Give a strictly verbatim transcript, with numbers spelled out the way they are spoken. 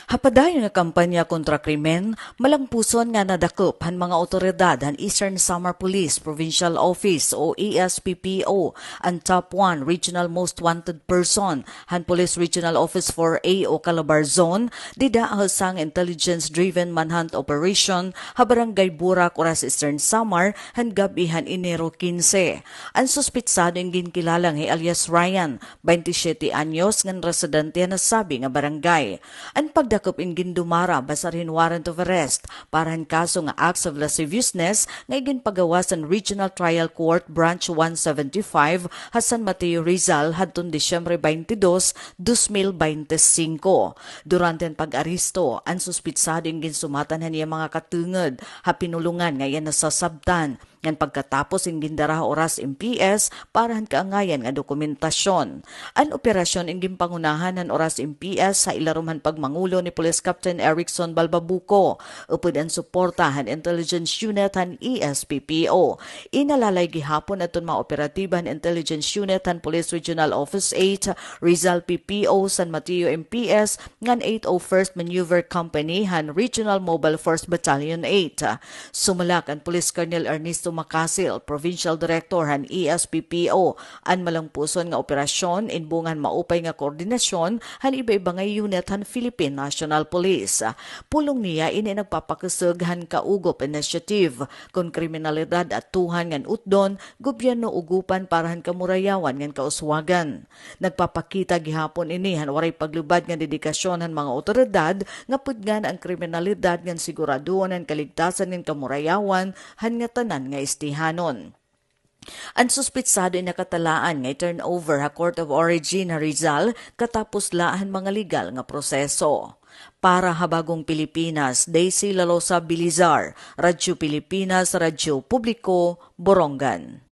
Ha padayon nga kampanya kontra krimen, malampuson nga nadakop han mga awtoridad han Eastern Samar Police Provincial Office o E S P P O an top one regional most wanted person han Police Regional Office four A o Calabar Zone, dida ha usa nga intelligence-driven manhunt operation ha Barangay Burak, Oras, Eastern Samar, han gab-i han Enero kinse. An suspitsado in ginkilala nga hi alias Ryan, baynte siyete anyos, ngan residente han nasabi nga barangay. An pagdakop in gindumara basar hin warrant of arrest para han kaso nga acts of lasciviousness nga iginpagawas han Regional Trial Court Branch one seventy-five ha San Mateo, Rizal, hadton Disyembre baynte dos, dos mil baynte singko. Durante han pag-aresto, an suspitsado in ginsumatan han iya mga katungod ha pinulongan nga iya nasasabtan, ngan pagkatapos in gindara ha Oras M P S para han kaangayan nga dokumentasyon. An operasyon in ginpangunahan han Oras M P S ha ilarom han pagmangulo ni Police Captain Erickson Balbabuco, upod an suporta han Intelligence Unit han E S P P O. Inalalay gihapon adton mga operatiba han Intelligence Unit han Police Regional Office eight, Rizal P P O, San Mateo M P S, ngan eight oh first Maneuver Company han Regional Mobile Force Battalion eight. Sumala kan Police Colonel Ernesto Macasil, Provincial Director han E S P P O, an malampuson nga operasyon in bunga han maupay nga koordinasyon han iba-iba nga unit han Philippine National Police. Pulong niya, ini nagpapakusog han Kaugop Initiative, kon kriminalidad atuhan ngan utdon, gobyerno ugopan para han kamurayawan ngan kauswagan. Nagpapakita gihapon ini han waray paglubad nga dedikasyon han mga awtoridad nga pudngan an kriminalidad ngan siguradohon an kaligtasan ngan kamurayawan han ngatanan nga Estehanon. An suspitsado in nakatalaan nga i-turnover ha Court of Origin ha Rizal katapos la han mga legal nga proseso. Para ha Bagong Pilipinas, Daisy Lalosa Bilizar, Radyo Pilipinas, Radyo Publiko, Borongan.